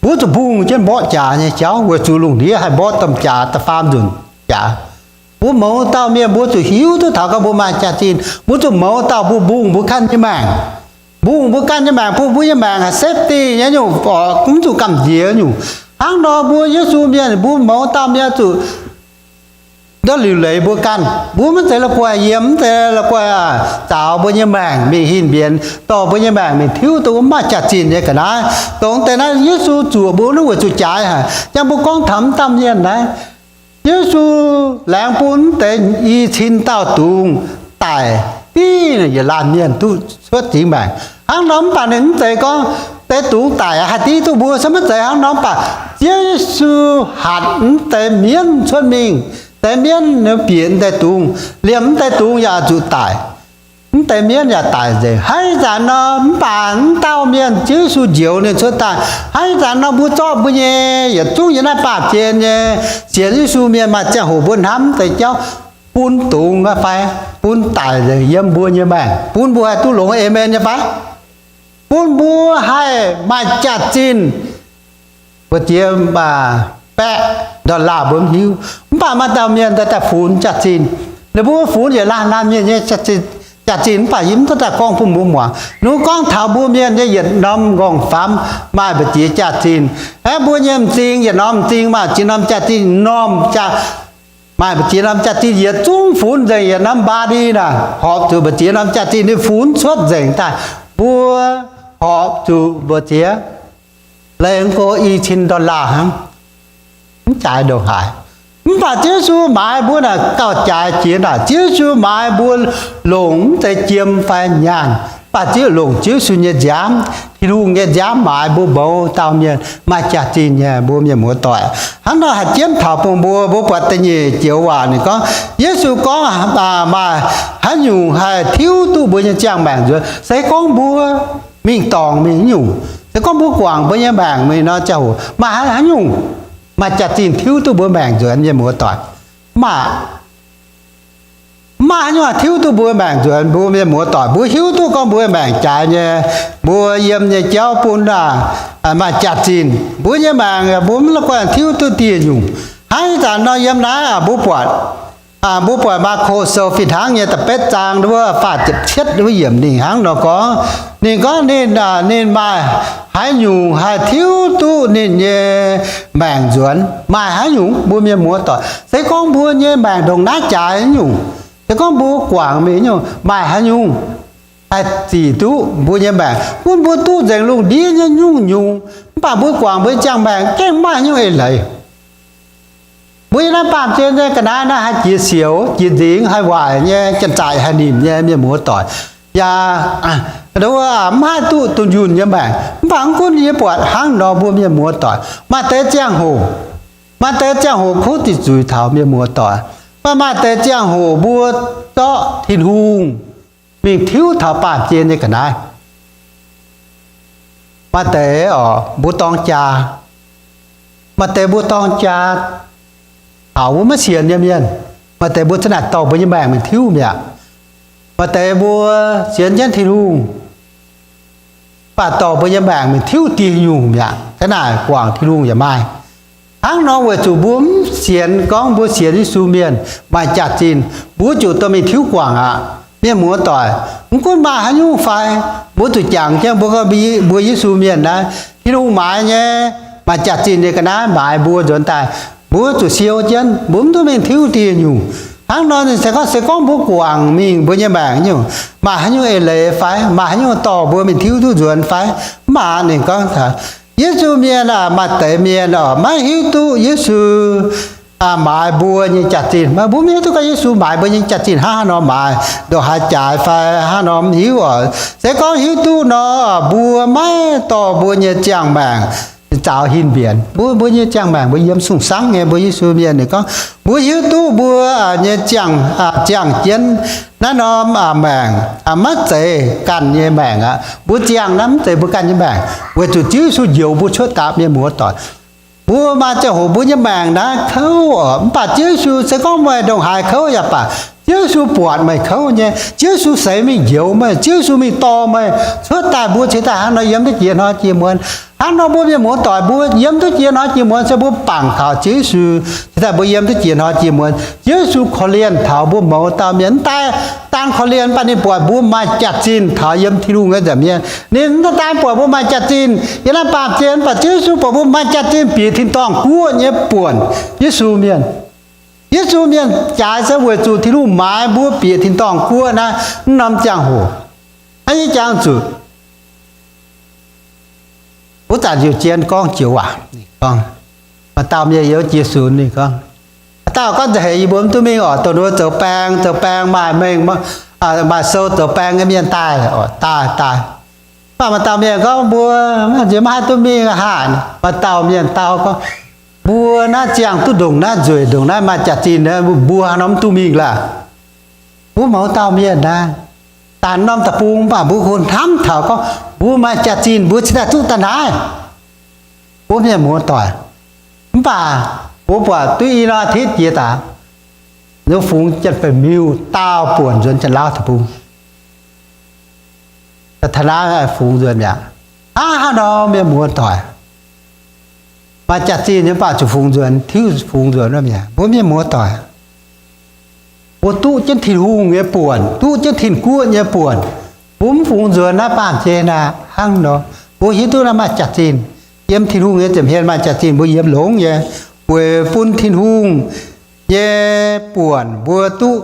mbuo zuqc mbungh jienv mborqv jaax nyei jauv weic zuqc lungh ndiev haih mborqv domh jaax da'faam nzunc jaax. Mbuo mouz dauh mienh mbuo zuqc hiuv duqv taux gorngv mbuo maaih jaax-zinh, mbuo zuqc mouz dauh mbuo mbungh mbuo ganh nyei maengc. Mbungh mbuo ganh nyei maengc bun mbuo nyei maengc haih safety nyei nyungc, mv zuqc gamh nziex nyungc. Hnangv nor mbuo Yesu mienh mbuo mouz dauh mienh zuqc ndortv liuc leiz mbuo ganh. Mbuo maiv zeiz la'guaih yiem, mv zeiz la'guaih zaaux mbuo nyei maengc mingh hin mbienx, dorh mbuo nyei maengc mingh tiuv duqv wuov maaih jaax-zinh nyei ga'naaiv. Dongh deix naaiv Yesu zuoqc mbuo naaiv weic zuqc jaaix haic. Yangh mbuo gorngv taux mv dauh mienh naaiv, Yesu laengz bun mv deix i cin dauh dungz daic, div yietc laanh mienh duqv cuotv zingx maengc. Hnangv nor mv baac ninh mv zeiz gorngv deix dungz daic haih div duqv mbuo, se maiv zeiz hnangv nor. Mv baac Ziouv Yesu hatc mv deix mienv cuotv mingh, deix mienv bieqc mv deix dungz, liemh mv deix dungz yaac zuqc daic. Mv deix mienv yaac daic nzengc. Hnangv ih zanc nor, mv baac mv dauh mienh Ziouv Yesu njoux ninh cuotv daaih. Hnangv ih zanc nor mbuo zorqv mbuo nyei yietc zungv yiem naaiv baamh gen nyei sienx Yesu mienh maaih ziangh hoc mbuo hnamv deix jauv bun dungz nyei fai bun daic nzengc yiem mbuo nyei maengc, bun mbuo haih duqv longx, aamen nyei fai? Bun mbuo haih maaih jaax-zinh. Mbu'ziex baeqv dollar mbuo mv hiuv, mv baac maaih dauh mienh daaih funx jaax-zinh. Ninh mbuo funx yietc laanh laanh mienh nyei jaax-zinh, mv baac yie mv duqv daaih gorngv bun mbuo muangx. Ninh mbuo gorngv taux mbuo mienh nyei yietc norm nqorngv-famv maaih mbu'ziex jaax-zinh. Aeqv, mbuo nyei m'zing yietc norm m'zing maaih ziex norm m'zing, norm jaax, maaih mbu'ziex norm jaax-zinh yietc zungv funx nzengc yietc norm body naaic, horpc zuqc mbu'ziex norm jaax-zinh ninh funx cuotv nzengc daaih. Mbuo horpc zuqc mbu'ziex lengh go i cin dollar hnangv, mv jaaix ndongc haaix. Mv baac Ziouv Yesu maaiz mbuo naaic gauh jaaix jiex naaic. Ziouv Yesu maaiz mbuo longc mv deix jiem fai nyaanh, mv baac Ziouv longc Ziouv Yesu nyei nziaamv, Tin-Hungh nyei nziaamv maaiz mbuo mouz dauh mienh maaih jaax-zinh nyei, mbuo mienh muoz-doic. Hnangv nor haih jienv taux bun mbuo, mbuo buatc da'nyeic joux waac ninh gorngv, Yesu gorngv, maaih haaix nyungc haih tiuv duqv mbuo nyei ziangh maengc nzuonx? Se gorngv mbuo mingh dorngc mingh nyungc, se gorngv mbuo guangc mbuo nyei maengc mingh nor ziangh hoc, maaih haaix nyungc maaih jaax-zinh tiuv duqv mbuo maengc nzuonx, mienh muoz-doic? Mv maaih. Mv maaih haaix nyungc tiuv duqv mbuo maengc nzuonx, mbuo mienh muoz-doic. Mbuo hiuv duqv gorngv mbuo maengc jaaix nyei, mbuo yiem nyei jauv bun maaih jaax-zinh. Mbuo nyei maengc mbuo mv la'guaih tiuv duqv dieh nyungc. Hnangv ih zanc nor yiem naaiv mbuo buatc, mbuo buatc Maako Sou fih hnangv nyei da'betv zaang wuov faah ziepc cietv wuov yiemc ninh hnangv nor gorngv, ninh gorngv ninh, ninh maaih haaix nyungc haih tiuv duqv ninh nyei maengc nzuonx? Maaih haaix nyungc, mbuo mienh muoz-doic? Se gorngv mbuo nyei maengc ndongc naaiv jaaix nyungc, se gorngv mbuo guangc mingh nyungc, maaih haaix nyungc haih zic duqv mbuo nyei maengc bun mbuo duqv nzengc lungh ndiev nyei nyungc-nyungc? Mv baac mbuo guangc mbuo nyei ziangh maengc gengh maaih nyungc eix leiz. Mbuo yiem naaiv baamh gen nyei ga'naaiv naaiv haih jiex siouc jiex nzingx, haih waaic nyei, janx-zaqc haih nimc nyei, mienh muoz-doic. Yaac Mv haih duqv dunh yunh nyei maengc. Mv baac mv gunv yie buatc hnangv nor mbuo mienh muoz-doic, maaih deix ziangh hoc, maaih deix ziangh hoc kuv dih zuiz taux mienh muoz-doic, maaih maaih deix ziangh hoc mbuo zorqv Tin-Hungh mingh tiuv taux baamh gen nyei ga'naaiv. Maaih deix oc, mbuo dorng jaa, maaih deix mbuo dorng jaa taux mbuo maiv sienx nyei mienh. Maaih deix mbuo za'naaic dorh mbuo nyei maengc mingh tiuv mi'aqv. Maaih deix mbuo sienx jienv Tin-Hungh, mv baac dorh mbuo nyei maengc mingh tiuv dieh nyungc mi'aqv. Za'naaic guangc Tin-Hungh yaac maaih. Hnangv nor weic zuqc mbuo mv sienx, gorngv mbuo sienx Yesu mienh maaih jaax-zinh, mbuo ziouc dorh mingh tiuv guangc aqv. Mienh muoz-doic, mv gunv maaih haaix nyungc fai, mbuo zuqc jangx jienv mbuo gorngv mbuo Yesu mienh naaiv, Tin-Hungh maaiz nyei, maaih jaax-zinh nyei ga'naaiv maaiz mbuo nzuonx daaih, mbuo zuqc siou jienv, mbuo mv duqv mingh tiuv dieh nyungc. Hnangv nor ninh se gorngv, se gorngv mbuo guangc mingh mbuo nyei maengc nyungc, maaih haaix nyungc eix leiz fai maaih haaix nyungc dorh mbuo mingh tiuv duqv nzuonx fai? Mv baac ninh gorngv taux Yesu mienh aah, maaih deix mienh oc, maiv hiuv duqv Yesu maaiz mbuo nyei jaax-zinh. Mbuo mv hiuv duqv gorngv Yesu maaiz mbuo nyei jaax-zinh hnangv haaix nor maaiz, ndongc haaix jaaix fai hnangv nor mv hiuv oc. Se gorngv hiuv duqv nor, mbuo maiv dorh mbuo nyei ziangh maengc zaaux hin mbienx. Mbuo, mbuo nyei ziangh maengc mbuo yiem sung-sangv nyei, mbuo Yesu mienh ninh gorngv, mbuo hiuv duqv mbuo nyei ziangh, ziangh jienv naaiv norm maengc maiv zeiz ganh nyei maengc aqv. Mbuo ziangh naaiv mv zeiz mbuo ganh nyei maengc, weic zuqc Ziouv Yesu njoux mbuo cuotv daaih, mienh muoz-doic. Mbuo maaih ziangh hoc mbuo nyei maengc naaiv kouv oc, mv baac Ziouv Yesu se gorngv meih ndongc haaix kouv yaac baac, Ziouv Yesu buatc meih kouv nyei. Ziouv Yesu seix mingh njoux meih, Ziouv Yesu mingh dorh meih cuotv daaih, mbuo cingx daaih hnangv nor yiem duqv jiex hnoi jiex muonz. Hnangv nor mbuo mienh muoz-doic mbuo yiem duqv jiex hnoi jiex muonz se mbuo bangc taux Ziouv Yesu cingx daaih mbuo yiem duqv jiex hnoi jiex muonz. Ziouv Yesu korv-lienh taux mbuo mouz dauh mienh, mv daan korv-lienh, mv baac ninh buatc mbuo maaih jaax-zinh taux yiem Tin-Hungh nyei nza'hmien. Ninh mv daan buatc mbuo maaih jaax-zinh yiem naaiv baamh gen, mv baac Ziouv Yesu buatc mbuo maaih jaax-zinh bieqc tin-dorngh guoqv nyei buonc Yesu mienh. Yesu mienh jaaix se weic zuqc Tin-Hungh maaiz mbuo bieqc tin-dorngh guoqv naaiv norm ziangh hoc. Hnangv yie jangx zuqc wuov zanc Njoux Jien gorngv joux waac, ninh gorngv, maaih dauh mienh youz jiex sunx, ninh gorngv, maaih dauh gorngv nza'heix yie mbuo mv duqv mingh oc, dongh ninh mbuo zoux baeng, zoux baeng maaih mengh, maaih sou zoux baeng nyei mienh daaih oc, daaih, daaih. Mv baac maaih dauh mienh gorngv mbuo nziex maiv haih duqv mingh aqv. Maaih dauh mienh dau gorngv, mbuo naaiv ziangh duqv ndongc naaiv nzueic, ndongc naaiv maaih jaax-zinh, mbuo haaix nor mv duqv mingh laah. Mbuo mouz dauh mienh naaiv, daaih norm deic-bung mv baac mbuo kungx hnamv taux gorngv mbuo maaih jaax-zinh mbuo cingx daaih duqv daaih naaiv. Mbuo mienh muoz-doic, mv baac mbuo buatc duqv i norm atitv jiex daaih, ninh fungx Janx-Beic Miuh daauh buonc nzuonx Janx-Lauv deic-bung. Taux naaiv fungx nzuonx mi'aqv. Hnangv haaix nor mienh muoz-doic, maaih jaax-zinh nyei mv baac zuqc fungx nzuonx, tiuv fungx nzuonx wuov mi'aqv. Mbuo mienh muoz-doic, mbuo duqv jienv Tin-Hungh nyei buonc, duqv jienv Tin-Guoqv nyei buonc, mbuo mv fungx nzuonx naaiv baamh gen aqv. Hnangv nor, mbuo hiuv duqv naaiv maaih jaax-zinh. Yiem Tin-Hungh nyei nza'hmien maaih jaax-zinh mbuo yiem longx nyei, weic bun Tin-Hungh nyei buonc mbuo duqv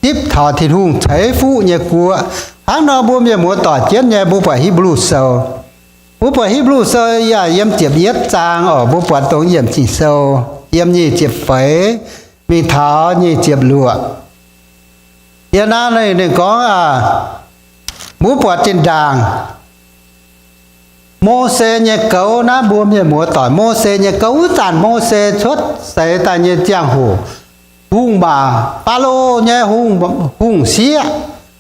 zipv taux Tin-Hungh ceix fuqv nyei guoqv. Hnangv nor mbuo mienh muoz-doic jienv nyei, mbuo buatc Hipv^lu Sou. Mbuo buatc Hipv^lu Sou yaac yiem ziepc yietv zaang oc, mbuo buatc dongh yiemc Ging-Sou yiem nyic ziepc feix mingh taux nyic ziepc luoqc. Yiem naaiv ninh, ninh gorngv, mbuo buatc zinh ndaangc Mose nyei goux naaiv, mbuo mienh muoz-doic, Mose nyei goux. Wuov zanc Mose cuotv seix daaih nyei ziangh hoc, hungh maac, Faalo nyei hungh, hungh sieqv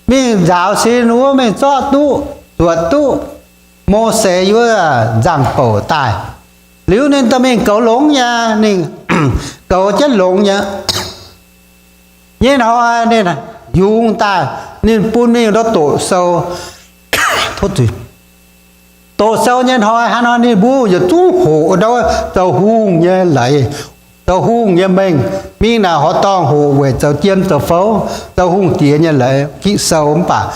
mingh nzaaux sin wuov, mingh zorqv duqv, zuotc duqv Mose wuov nzangc-bouc daaih. Liuz ninh dorh mingh goux longx nyei, ninh goux jienv longx nyei. Nyei hnoi ninh yungz daaih, ninh bun mingh ndau doqc sou. Doqc sou nyei hnoi hnangv nor, ninh mbuo yietc zungv hoqc ndau zoux hungh nyei leiz, zoux hungh nyei mengh. Mingh naaic horqc dorngh hoqc weic zoux jiem zoux fouv, zoux hungh diex nyei leiz, Ging-Sou. Mv baac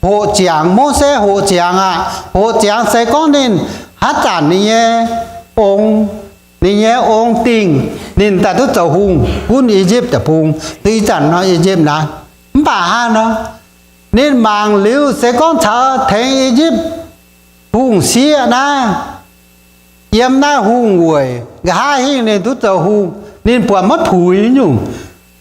hoqc ziangx, Mose hoqc ziangx aqv. Hoqc ziangx se gorngv ninh haaix zanc ninh nyei ong, ninh nyei ong dingh ninh daaih duqv zoux hungh gunv I^yipv Deic-Bung, duqv ih zanc nor I^yipv naaiv. Mv baac hnangv nor, ninh mangc liuz se gorngv caux tengx I^yipv hungh sieqv naaiv, yiem naaiv hungh weic nqa'haav hingh ninh duqv zoux hungh, ninh buatc maiv puix nyungc.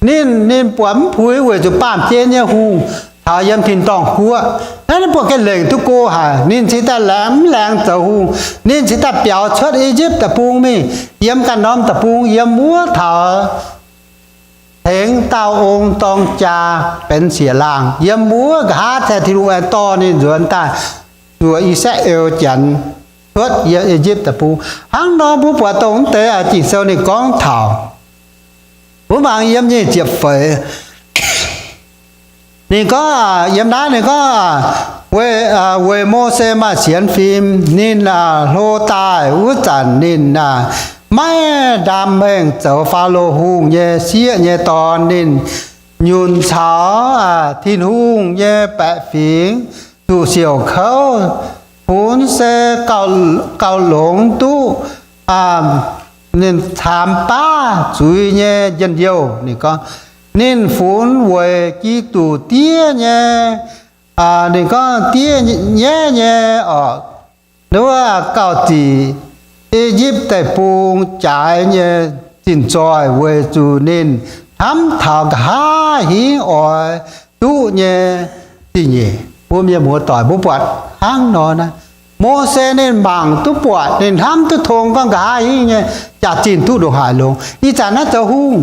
Ninh, ninh buatc mv puix weic zuqc baamh gen nyei hungh taux yiem tin-dorngh guoqv, Naaiv ninh buatc gengh lengc duqv go haic. Ninh cingx daaih laengz mv laengz zoux hungh. Ninh cingx daaih biaux cuotv I^yipv Deic-Bung mingh, yiem ganh norm deic-bung, yiem wuov taux tengx dauh ong dorng jaa benx siec laangh. Yiem wuov nqa'haav se Tin-Hungh aengx dorh ninh nzuonx daaih zuoqc I^saa^laa^en Janx cuotv yiem I^yipv Deic-Bung. Hnangv nor mbuo buatc dongh mv deix Ging-Sou ninh gorngv taux, mbuo mangc yiem nyic ziepc feix. Ninh gorngv, yiem naaiv ninh gorngv, weic, weic Mose maaih sienx fim, ninh hlo daaih wuov zanc ninh maiv ndaam mengh zoux Faalo Hungh nyei sieqv nyei dorn. Ninh nyunc caux Tin-Hungh nyei baeqc fingx zuqc siouc kouv, funx se gauh longx duqv ninh caamx baav zuiz nyei njien-youh. Ninh gorngv, ninh funx weic Giduc diev nyei, ninh gorngv diev nyaiv nyei orqc, wuov gauh zic I^yipv Deic-Bung jaaix nyei zinh zoih weic zuqc ninh hnamv taux nqa'haav hingv oix duqv nyei zingh nyeic. Mbuo mienh muoz-doic, mbuo buatc hnangv nor naaiv, Mose ninh mangc duqv buatc, ninh hnamv duqv tong gorngv nqa'haav hingv nyei jaax-zinh duqv ndongc haaix longx. Ih zanc naaiv zoux hungh,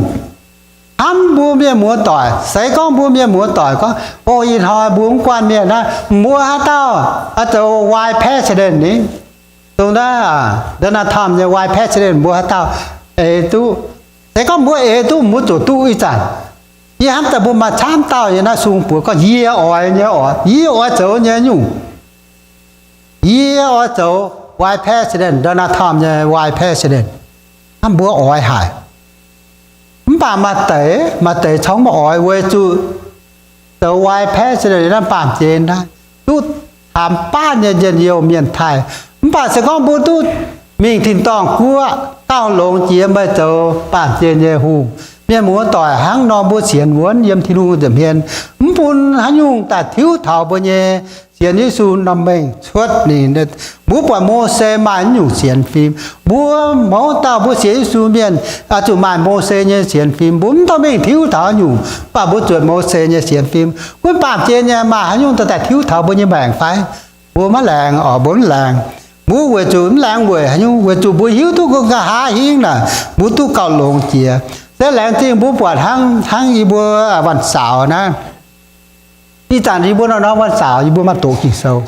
hnamv mbuo mienh muoz-doic, se gorngv mbuo mienh muoz-doic gorngv, o, ih hnoi mbuo mv guanh mienh naaiv, mbuo haaix dauh zoux vice president ni? Dongh naaiv Donald Trump nyei vice president, mbuo haaix dauh eix duqv? Se gorngv mbuo eix duqv, mbuo zuqc duqv ih zanc. Yie hnamv daaih mbuo maaih camv dauh nyei naaiv sung buoz gorngv, yie oix nyei oc, yie oix zoux nyei nyungc. Yie oix zoux vice president, Donald Trump nyei vice president. Hnamv mbuo oix haic. Mv baac maaih deix, maaih deix corc maiv oix weic zuqc zoux vice president naaiv baamh gen naaiv duqv caamx baav nyei njien-youh mienh taaih. Mv baac se gorngv mbuo duqv mingh tin-dorngh guoqv, gauh longx jiex meih zoux baamh gen nyei hungh. Mienh muoz-doic, hnangv nor mbuo sienx wuonv yiem Tin-Hungh nza'hmien, mv bun haaix nyungc daaih tiuv taux mbuo nyei sienx Yesu norm mengh cuotv ninh. Mbuo buatc Mose maaih nyungc sienx fim. Mbuo mouz dauh mbuo sienx Yesu mienh zuqc maaih Mose nyei sienx fim. Mbuo mv dorh mingh tiuv taux haaix nyungc, mv baac mbuo zuotc Mose nyei sienx fim. Gunv baamh gen nyei maaih haaix nyungc daaih tiuv taux mbuo nyei maengc fai? Mbuo maiv laengz oc, mbuo mv laengz. Mbuo weic zuqc mv laengz weic haaix nyungc? Weic zuqc mbuo hiuv duqv gorngv nqa'haav hingv naaic mbuo duqv gauh longx jiex. Se laengz zingh mbuo buatc hnangv, hnangv yie mbuo วันเสาร์ naaiv. Ih zanc yie mbuo nor nor วันเสาร์ yie mbuo maaih doqc Ging-Sou.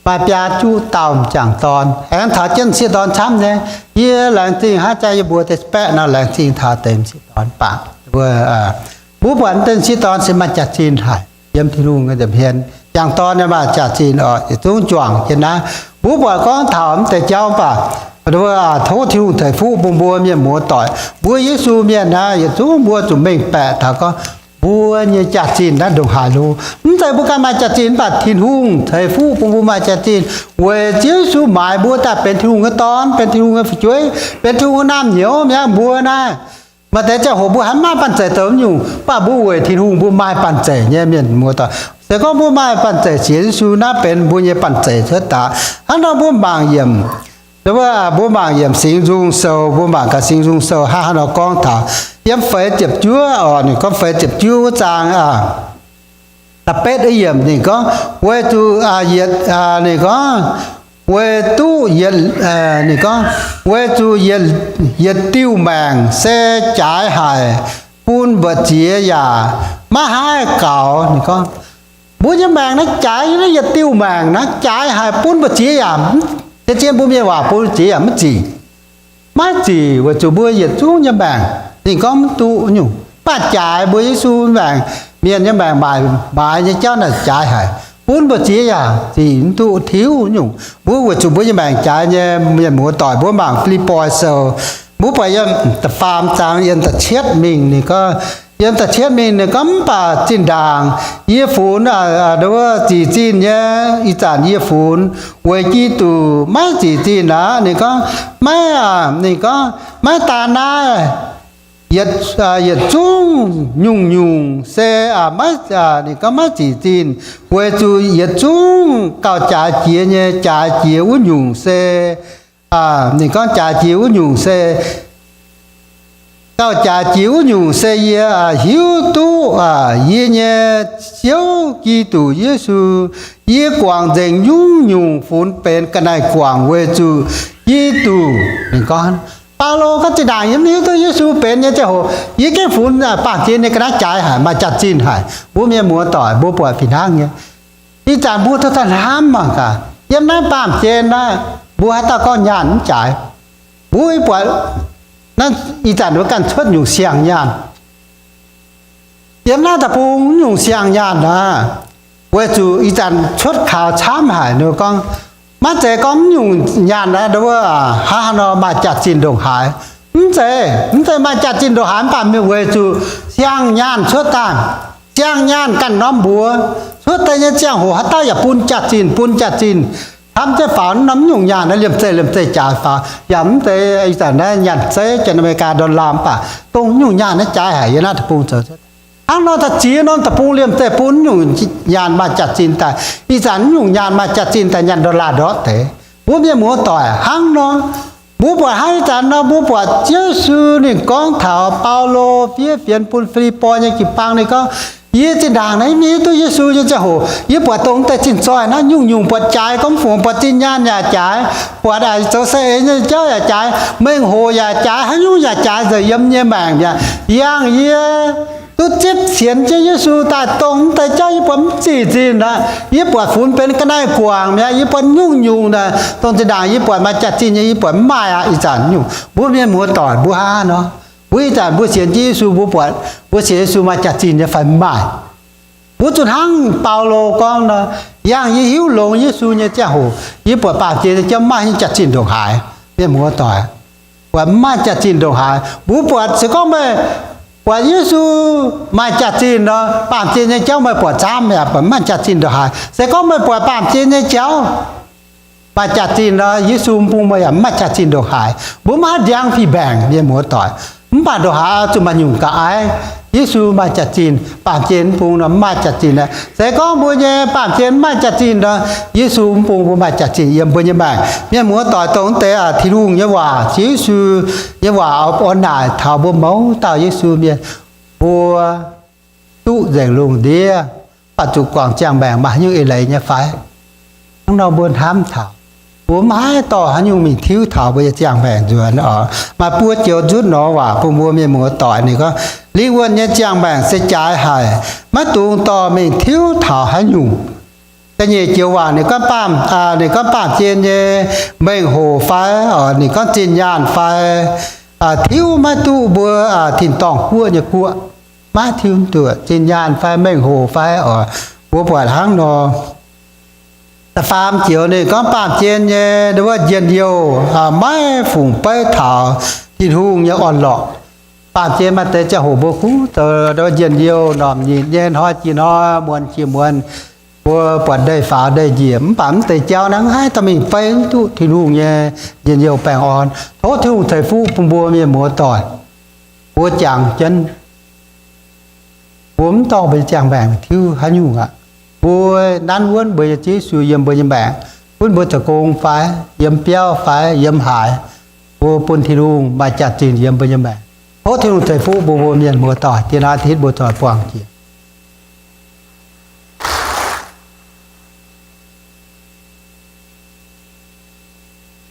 Maaih biaa juqv dauh m'jangc dorn aengx taux jienv m'sieqv dorn camv nyei. Yie laengz zingh hnangv jaax yie mbuo deix baeqv nor laengz zingh taux deix m'sieqv dorn baac mbuo, mbuo buatc deix m'sieqv dorn se maaih jaax-zinh haic yiem Tin-Hungh nza'hmien. M'jangc dorn nyei maaih jaax-zinh oc, yietc zungv juangc jienv naaiv. Mbuo buatc gorngv taux mv deix jauv baac tov Tin-Hungh ceix fuqv bun mbuo mienh muoz-doic. Mbuo Yesu mienh naaiv yietc zungv mbuo zuqc mengh baeqc taux gorngv mbuo nyei jaax-zinh naaiv ndongc haaix lungh. Mv zeiz mbuo ganh maaih jaax-zinh, mv baac Tin-Hungh ceix fuqv bun mbuo maaih jaax-zinh weic Ziouv Yesu maaiz mbuo daaih benx Tin-Hungh nyei dorn, benx Tin-Hungh nyei fu'jueiv, benx Tin-Hungh nyei naamh nyouz mi'aqv. Mbuo naaiv maaih deix ziangh hoc mbuo haiz mv maaih banh zeic zoux nyungc, mv baac mbuo weic Tin-Hungh mbuo maaih banh zeic nyei, mienh muoz-doic. Se gorngv mbuo maaih banh zeic sienx Yesu, naaiv benx mbuo nyei banh zeic cuotv daaih. Hnangv nor mbuo mangc yiemc, mbuo mangc yiemc Singx Nzung Sou, mbuo mangc gaax Singx Nzung Sou hnangv haaix nor gorngv taux yiem feix ziepc juov oc. Ninh gorngv feix ziepc juov wuov zaang da'betv yiemc, ninh gorngv, weic zuqc yietc, ninh gorngv, weic duqv yietc, ninh gorngv, weic zuqc yietc, yietc diuh maengc se jaaix haic, bun mbu'ziex yaac maiv haih gaux. Ninh gorngv, mbuo nyei maengc naaiv jaaix, naaiv yietc diuh maengc naaiv jaaix haic, bun mbu'ziex yaac, zien-zien mbuo mienh waac, bun mbu'ziex yaac maiv zic. Maiv zic weic zuqc mbuo yietc zungv nyei maengc, ninh gorngv mv duqv nyungc. Mv baac jaaix mbuo Yesu maengc, mienh nyei maengc maaiz nyei jauv naaic jaaix haic, bun mbu'ziex yaac zic mv duqv tiuv nyungc. Mbuo weic zuqc mbuo nyei maengc jaaix nyei, mienh muoz-doic, mbuo mangc Fi^lipv^poi Sou, mbuo buatc yiem da'faam zaang yiem da'cietv mingh, ninh gorngv, yiem da'cietv mingh ninh gorngv, mv baac zinh ndaangc yie funx wuov zic zinh nyei, ih zanc yie funx weic Giduc maiv zic zinh aqv. Ninh gorngv, maiv, ninh gorngv, maiv daan naaiv, yietc zungv nyungc-nyungc se, maiv, ninh gorngv maiv zic zinh, weic zuqc yietc zungv gauh jaaix jiex nyei, jaaix jiex wuov nyungc se, ninh gorngv jaaix jiex wuov nyungc se Dauh jaaix jiex wuov nyungc se yie hiuv duqv yie nyei Ziouv Giduc Yesu. Yie guangc nzengc nyungc-nyungc funx benx ga'naaiv guangc weic zuqc Giduc. Ninh gorngv, Baulo gorngv zinh ndaangc yie mv hiuv duqv Yesu benx nyei ziangh hoc, yie gengh funx baamh gen nyei ga'naaiv jaaix haic, maaih jaax-zinh haic. Mbuo mienh muoz-doic, mbuo buatc fih hnangv nyei. Ih zanc mbuo duqv daaih hnamv mangc gaax, yiem naaiv baamh gen naaiv, mbuo haaix dauh gorngv nyaanh mv jaaix? Mbuo buatc ih zanc mbuo ganh cuotv nyungc siang-nyaanh. Yiem naaiv deic-bung nyungc siang-nyaanh naaiv, weic zuqc ih zanc cuotv kaux camv haic. Ninh gorngv, maiv zeiz gorngv mv nyungc nyaanh naaiv, hnangv haaix nor maaih jaax-zinh ndongc haaix. Mv zeiz, mv zeiz maaih jaax-zinh ndongc haaix, mv baac weic zuqc siang-nyaanh cuotv daaih. Siang-nyaanh ganh norm mbuox, cuotv daaih nyei ziangh hoc haaix dauh yaac bun jaax-zinh, bun jaax-zinh. Camv jienv faaux norm mv nyungc nyaanh naaiv liemh zeih liemh zeih jaaix faaux. Yaac mv zeiz ih zanc naaiv nyaanh zeiv, janx Aa^me^li^gaa dollar, mv baac dongh mv nyungc nyaanh naaiv jaaix haic yiem naaiv deic-bung zoux. Hnangv nor da'ziex norm deic-bung liemh zeih bun mv nyungc nyaanh maaih jaax-zinh daaih. Ih zanc mv nyungc nyaanh maaih jaax-zinh daaih, nyaanh dollar ndortv deix. Mbuo mienh muoz-doic, hnangv nor, mbuo buatc hnangv ih zanc nor, mbuo buatc Yesu ninh gorngv taux Baulo fiev fienx bun Fi^lipv^poi nyei jiu-baang, ninh gorngv, yie zinh ndaangc naaiv mv hiuv duqv Yesu nyei ziangh hoc, yie buatc dongh deix zinh zoih naaiv nyungc-nyungc buatc jaaix, gorngv fungx buatc zinh nyaanh yaac jaaix, buatc zoux saeng-eix nyei jauv yaac jaaix, mengh hoc yaac jaaix, haaix nyungc yaac jaaix, nzengc yiem nyei maengc mi'aqv. Yangh yie duqv zipv sienx jienv Yesu daaih, dongh mv deix jauv yie buatc mv zinh zinh aqv. Yie buatc funx benx ga'naaiv guangc mi'aqv. Yie buatc nyungc-nyungc naaic, dongh zinh ndaangc yie buatc maaih jaax-zinh nyei, yie buatc mv maaih aqv. Ih zanc nyungc mbuo mienh muoz-doic mbuo hnangv nor, mbuo ih zanc mbuo sienx jienv Yesu, mbuo buatc, mbuo sienx Yesu maaih jaax-zinh nyei fai mv maaih? Mbuo zuqc hnangv Baulo gorngv nor, yangh yie hiuv longx Yesu nyei ziangh hoc, yie buatc baamh gen nyei jauv mv maaih haaix nyungc jaax-zinh ndongc haaix. Mienh muoz-doic, buatc mv maaih jaax-zinh ndongc haaix. Mbuo buatc se gorngv meih buatc Yesu maaih jaax-zinh nor, baamh gen nyei jauv meih buatc camv mi'aqv, buatc mv maaih jaax-zinh ndongc haaix. Se gorngv meih buatc baamh gen nyei jauv maaih jaax-zinh nor, Yesu bun meih yaac mv maaih jaax-zinh ndongc haaix. Mbuo mv haih ndiangx fih mbaengc, mienh muoz-doic. Mv baac ndongc haaix oix zuqc maaih nyungc ga'aiv, Yesu maaih jaax-zinh, baamh gen bun nor mv maaih jaax-zinh aqv. Se gorngv mbuo nyei baamh gen mv maaih jaax-zinh nor, Yesu mv bun mbuo maaih jaax-zinh yiem mbuo nyei maengc. Mienh muoz-doic, dongh deix Tin-Hungh nyei waac, Ziouv Yesu nyei waac oix orn naaic taux mbuo mouz dauh Yesu mienh, mbuo duqv nzengc lungh ndiev, mv baac zuqc guangc ziangh maengc maaih haaix nyungc eix leiz nyei fai? Hnangv nor mbuo hnamv taux, mbuo mv haih dorh haaix nyungc mingh tiuv taux mbuo nyei ziangh maengc nzuonx oc. Maaih buo joux nzutv nor waac bun mbuo mienh muoz-doic. Ninh gorngv, lingh wuonh nyei ziangh maengc se jaaix haic, maiv dungx dorh mingh tiuv taux haaix nyungc. Da'nyeic joux waac ninh gorngv baamh, ninh gorngv baamh gen nyei mengh hoc fai, oc, ninh gorngv zinh nyaanh fai, tiuv maiv duqv mbuo tin-dorngh guoqv nyei guoqv. Maiv tiuv duqv zinh nyaanh fai mengh hoc fai, oc, mbuo buatc hnangv nor. Da'faam joux ninh gorngv baamh gen nyei wuov njien-youh maiv fungx beiv taux Tin-Hungh nyei orn-lorqc. Baamh gen maaih deix ziangh hoc mbuo kungx zoux njien-youh, normh nyitc nyei, hnoi jiex hnoi, muonz jiex muonz, mbuo buatc ndeic faaux ndeic njiec, mv baac mv deix jauv naaiv mv haih dorh mingh beiv duqv Tin-Hungh nyei njien-youh baengh orn. Tov Tin-Hungh ceix fuqv bun mbuo mienh muoz-doic. Mbuo jangx jienv, mbuo mv dorh mbuo nyei ziangh maengc tiuv haaix nyungc aqv. Mbuo nanv wuonv mbuo nyei Ziouv Yesu yiem mbuo nyei maengc, bun mbuo zoux gong fai, yiem biauv fai, yiem haaix, mbuo bun Tin-Hungh maaih jaax-zinh yiem mbuo nyei maengc. Tov Tin-Hungh ceix fuqv mbuo, mbuo mienh muoz-doic. Diex hnoi aengx mbuo zoux buangh jiex.